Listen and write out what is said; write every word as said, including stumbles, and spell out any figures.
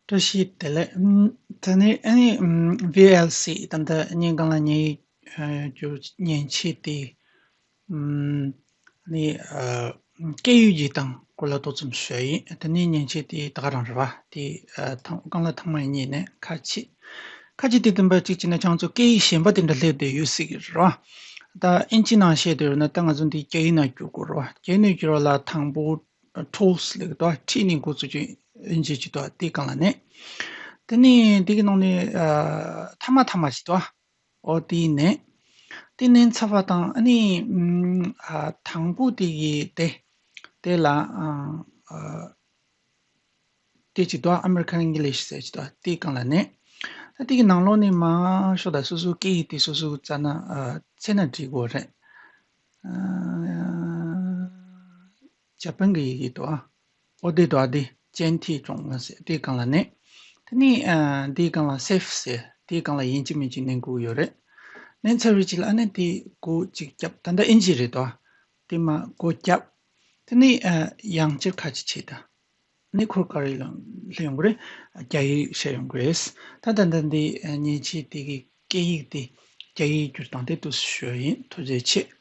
བཀྲ་ཤིས་བདེ་ལེགས། ཨམ། དེ་ནས་ཨ་ནི་ཨམ། ཝི་ཨེལ་སི་ད་ལྟ་ཉིན་གང་ལ་ཉན་ཨ། རྒྱུ་མཉེན་ཆས་དེ་ཨམ། ཨ་ནི་ཨ། སྐད་ཡིག་གི་སྟེང་སྐོར་ལ་ཏོག་ཙམ་ཞུ་ཡིན། དེ་ནས་མཉེན་ཆས་དེ་ད་ག་རང་རེད་བ། དེ་ཨ། ཐང་རྐང་ལག་ཐང་མ་ཡིན་ནས་ཁ་ཕྱེ། ཁ་ཕྱེ་དེ་བསྟན་པ་གཅིག་བྱས་ན་ཁྱང་ཚོ་སྐད་ཡིག་གཞན་པ་དེ་འདྲ་སླེབས་བསྡད་ཡོད་སྲིད་ཀྱི་རེད་བ། ད་ཨིན་ཇི་ནང་བཤད་དུས་ན་ད་ང་ཚོ་འདི་རྒྱ་ཡིག་ནང་བསྒྱུར་དགོས་རེད་བ། རྒྱ་ཡིག་ནང་བསྒྱུར་བ་ལ་དང་པོ་ཊུལ་སི་ལབ་ཀྱི་འདུག་ཁྲིད་ནས་འགོ་བཙུགས་རྒྱུ་ཨིན་ཇི་བྱེད་འདུག་དེ་སྒང་ལ་ནས། དེ་ནས་དེ་གི་ནང་ནས་ཨ། ཐ་མ་ཐ་མ་བྱེད་འདུག་ཨོ་དེ་ནས། དེ་ནས་ཚར་བ་དང་ཨ་ནི་ཨམ། ཨ། དང་པོ་དེ་གི་དེ་དེ་ལ་ཨ། ཨ། དེ་བྱེད་འདུག་ཨ་མེ་རི་ཁན་ཨིང་ལིཤ་ཟེར་བྱེད་འདུག་དེ་སྒང་ལ་ནས། ད་དེ་གི་ནང་ལོགས་ནས་མར་ཤོག་ད་སོ་སོ་སྐད་ཡིག་དེ་སོ་སོ་བཙལ་ན་ཨ། བཙལ་ན་འགྲིག་གི་རེད། ཨ། ཇ་པན་གྱི་ཡི་གེ་འདུག་ཨ། ཨོ་དེ་འདུག་ཨ། དེ་ཅན་ཐི་ཀྲོང་ང་ཟེར་དེ་སྒང་ལ་ནས། དེ་ནས་ཨ། དེ་སྒང་ལ་སེབ་ཟེར་དེ་སྒང་ལ་ཡིན་གཅིག་མིན་གཅིག་ནས་འགོ་ཡོད་རེད། ནས་ཚར་བའི་རྗེས་ལ་ཨ་ནི་དེ་འགོ་གཅིག་བརྒྱབ། ད་ལྟ་ཨིན་ཇི་རེད་འདུག་ཨ། དེ་མར་འགོ་བརྒྱབ། དེ་ནས་ཨ། ཡང་བསྐྱར་ཁ་ཕྱེ་བྱེད་ད། ནི་ཁོ་ག་རེ་ལ་སླེབས་ཡོང་གི་རེད། རྒྱ་ཡིག་བཤད་ཡོང་གི་རེད། ད་ད་ལྟ་འདི་མཉེན་ཆས་དེ་གི་སྐད་ཡིག་དེ་རྒྱ་ཡིག་བསྒྱུར་སྟངས་དེ་འདུག་སེ་ཞུ་ཡ་ཡིན། ཐུགས་རྗེ་ཆེ།